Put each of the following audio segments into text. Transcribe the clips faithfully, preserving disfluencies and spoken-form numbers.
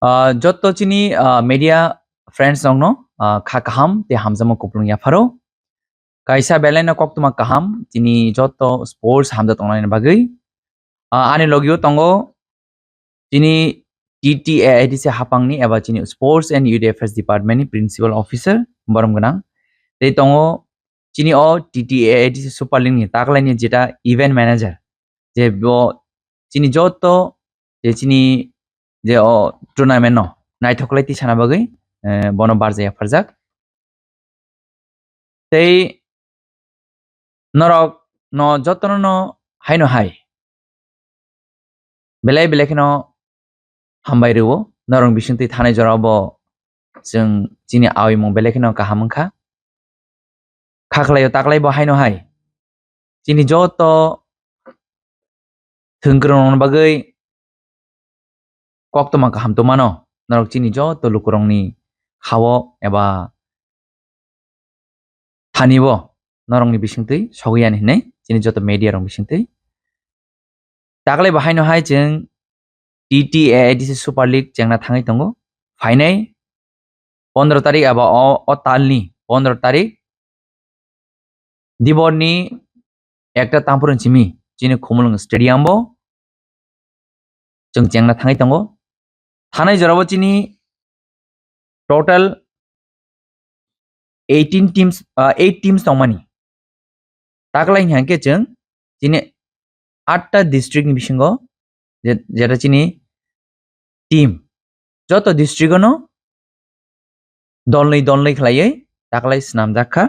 Ah, jotto chini, ah, media friends rokno, ah, kha kaham tei hamjakma kupulung yapharo. Kaisa belai no koktwma kaham chini jotto sports hamjak tongnani bagwi. Ah, ani logio tongo chini T T A A D C hapangni eba chini Sports and Youth Affairs Department ni Principal Officer borom gwnang. Tei tongo chini o T T A A D C Super League ni taklaini jeta event manager, je bo chini jotto je chini je o tournament no naithok lai tisana bagwi, eh, bono barjak yapharjak. Tei norok no jotono no haino hai belai belai kheno hambai rwo. Norok bisingtwi thanai jora bo chwng chini awimung belai kheno kaham wngkha. Kha khlaio taklai bo haino hai chini joto thwngkwrwng rokni bagwi koktwma kaham tongmano. Norok chini joto lukurokni hao eba thani bo norokni bisingtwi sogwi yani hinwi chini joto media rok bisingtwi. Taklai bo haino hai chwng T T A A D C Super League chengna thangwi tongo. Phainai pondro tarik eba o, o talni pondro tarik Diborni ekta tamphuru simi chini Khumulwng Stadium bo chwng chengna thangwi tongo. Thanai jorabo chini total eighteen teams, ah, eight teams tongmani. Taklai hwnkhe chwng chini atta district ni bisingo je-, jeta chini team joto district ono dolnwi dolnwi khlaiwi taklai swnamjak kha.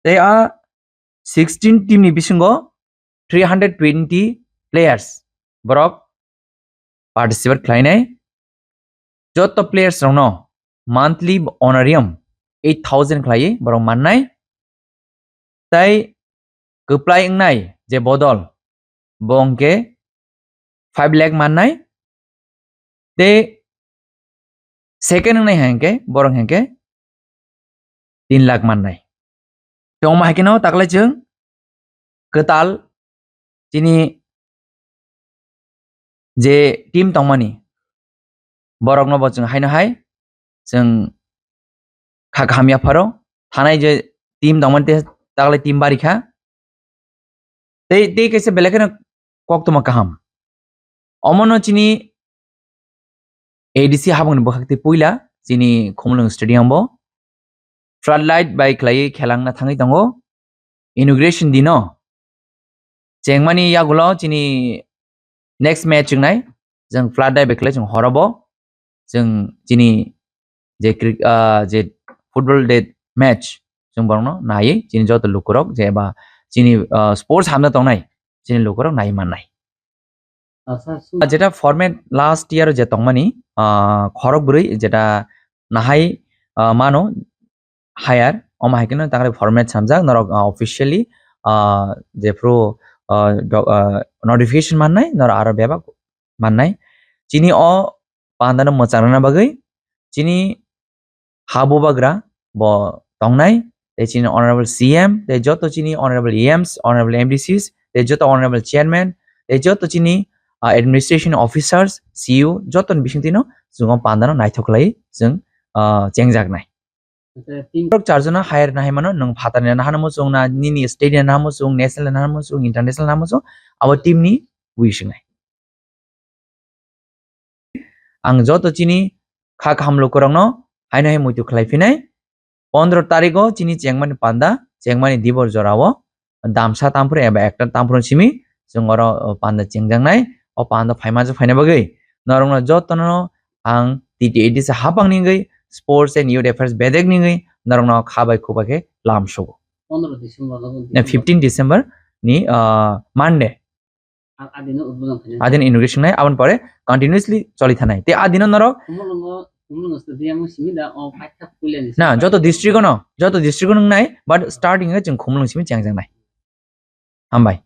Tei a sixteen team ni bisingo three hundred twenty players borok participate khlainai. Joto players rokno monthly honorarium eight thousand khlaiwi borok mannai. Tai kwplai wngnai je bodol, bo hwnkhe five lakh mannai. Tei second wngnai hwnkhe borok hwnkhe tin lakh mannai. Tongma hai kheno taklai chwng kwtal chini je team tongmani borokno bo chwng haino hai chwng kha kaham yapharo thanai je team tongmani te taklai team bari kha. Tei, tei kaisa belai kheno koktwma kaham. Omono chini A D C habangni bwkhak tei puila chini Khumulwng Stadium bo floodlight bai khlaiwi khelangna thangwi tongo. Inauguration dino chengmani yagulo chini next match wngnai, chwng floodlight bai khlai chwng horobo chwng chini je cri-, ah, je football de match chwng borokno naiwi chini joto lukurok je eba chini, ah, sports hamna tongnai chini lukurok naiwi mannai. Asa su- Ah, jeta format last year je tongmani, ah, khorok bwrwi jeta nahai, ah, mano hire, omo hai kheno takri format samjak norok, ah, officially, ah, jephru, ah, do-, ah, notification mannai norok aro bebak mannai. Chini o panda no mwchang rwna bagwi chini ha bubagra bo tongnai, tei chini honorable C M, tei joto chini honorable E Ms, honorable M D Cs, tei joto honorable chairman, tei joto chini, ah, administration officers, C E O, joto ni bisingtwi no chwng o panda no naithok khlai chwng, ah, chengjaknai. Acha, tin- Borok charjona hire nahai mano, nwng phatar ni nahano muchung na, nini state ni nahano muchung, national ni nahano muchung, international nahano muchung, abo team ni wish wngnai. Ang joto chini kha kaham lukurokno haino hai muitu khlai phinai. Pondro tarikh o chini chengmani panda, chengmani dibor jorao damsa tamphru eba ekta tamphru simi chwng oro, o, panda chengjaknai. O panda phaima je phaina bagwi norokno jotono ang T T A D C hapang ni wngwi, Sports and Youth Affairs bedek ni wngwi norokno kha bai khubai khe lam sugo. Pondro December no. Na fifteen December ni, ah, Monday. A-, adino udbodon khainai. Adin inauguration nai, aboni pore continuously choli thanai. Te adino norok Khumulwngo, Khumulwngo stadium o simi da, o paitha puilani na, simi joto paitha. District o no, joto district o nung nai, but starting o chwng Khumulwng simi chengjaknai. Hambai.